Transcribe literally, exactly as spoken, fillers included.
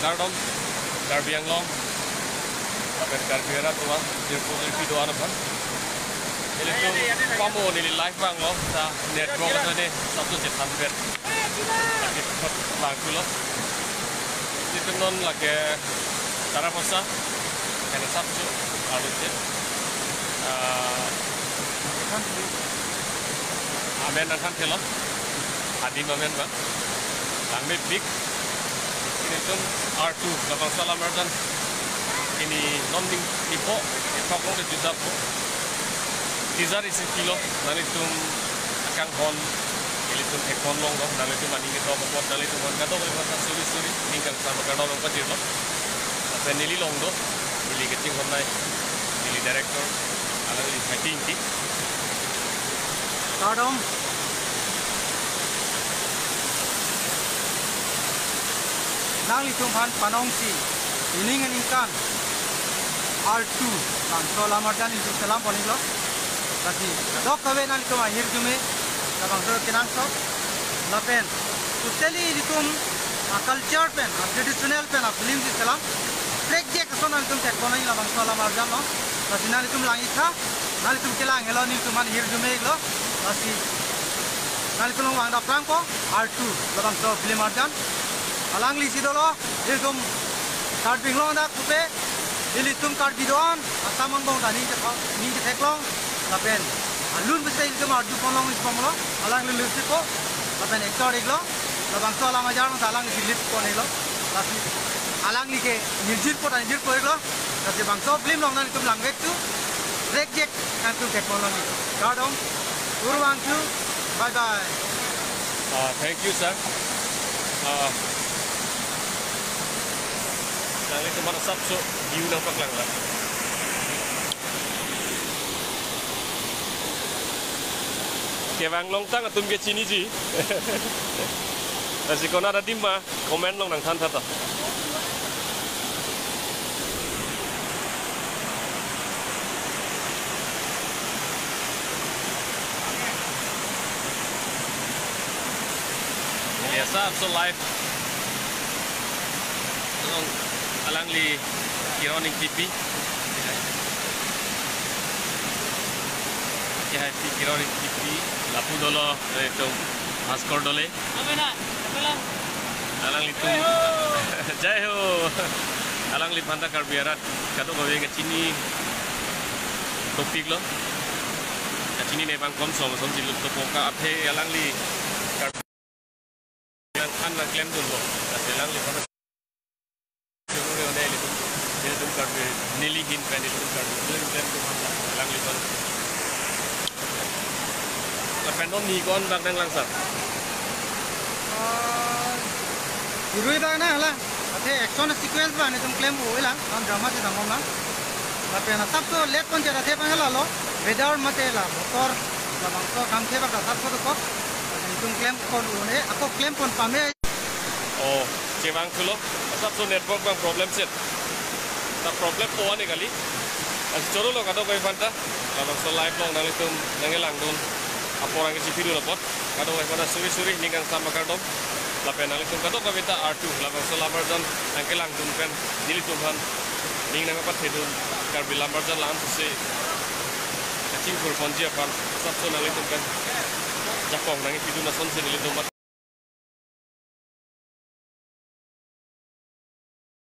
Kardom, Karbi Anglong, lapen Karbi arat atum, jirpo jirpi do-an aphan. Ilitum pamo neli live abang lo, ta network asonte, asapso chethanpet. Lake bang pulo. Ilitum non lake Taraposa, kena asapso, arlo chet. Ah, amen nangthanthelo. Adim amen abang. Langmepik. Ilitum R two, labangso alam arjan. Pini non ning nipo, ipok long de juda po. Teaser isi pilo, nanglitum akanghon, ilitum theklong longlo, nanglitum aning ketok apot, nanglitum aphan kadokave aphan suri suri, ning kangsam kardom nangpajirlo. Lapen neli along do, neli kachinghon nai, neli director, alangli Haiti Ingti. Kardom. Nanglitum aphan panongsi, ening aningkan R two, labangso alam arjan ilitum selam pon-iklo. Lasi, kadokave nanglitum ahirjume, labangso kenangsot. Lapen, totally ilitum a-culture pen, a-traditional pen, a-film si selam. Track jack ason nanglitum thekpon nangji labangso alam arjan lo. Lasi nanglitum lang-iktha, nanglitum kelang helo, nelitum aphan hirjume-iklo. Lasi, nanglitum along vangdam prangpo, R two, labangso film arjan. Alanglisi dolo, ilitum Karbi Anglong adak pupe, ilitum Karbi do-an, Assam angbong ta ning kethek, ning ketheklong, lapen alun bese ilitum arjupon long isi bomlo, alangli lusipo, lapen actor-iklo, labangso alam arjan ta alanglisi lead pon-iklo, lasi alangli ke nirjirpo ta nirjirpo-iklo, lasi bangso film along nanglitum langvek thu, track jack nanglitum thekpon nangji. Kardom, kurvangthu, bye bye. Ah, thank you, sir. Ah, nanglitum aphan asapso view nangpaklanglo. Kevang longtang atum ke chiniji. Lasi konat adim ma, comment along nangthan tha ta. Neli asapso live along alangli Kiron Ingtipi. Kehai pi Kiron Ingtipi, lapu dolo, eh, itum Bhaskor Dole. Amen, ah, amen. Alanglitum. Jai ho. Jai ho. Alangliphan ta Karbi arat kadokave kachini topik lo. Kachinine abang komsom som jilut topo ka aphi alangli Karbi an nangklemdunlo. Lasi alangliphan Suri one ilitum, ilitum Karbi, neli ahin pen ilitum Karbi, ilitum klemdun aphan, alangliphan. Lapen non ni ko-an bak nanglang, sir? Ah, irui bak nang hala. Athe action sequence abang nelitum klem-o lang, non drama si dangom lang. Lapen asapso late pon chot athe abang hala lo, weather mate la, botor, labangso akam ke bak asapso dokok. Nelitum klempon-o ne, ako klempon pame. Oh, chevang thulo. Asapso network abang problem set. Ta problem ko-an kali. Lasi chorolo kadokave aphanta. Labangso live along nanglitum nangkelangdun apor nangkechipidun apot, kadokave aphanta suri suri ning kangsam akardom. Lapen nanglitum kadokave ta R two labangso alam arjan nangkelangdun pen nelitum aphan ning nangpathedun, Karbi alam arjan la-an pusi kachingthurponji aphan asapso nanglitum pen jakong nangkepidun asonsi nelitum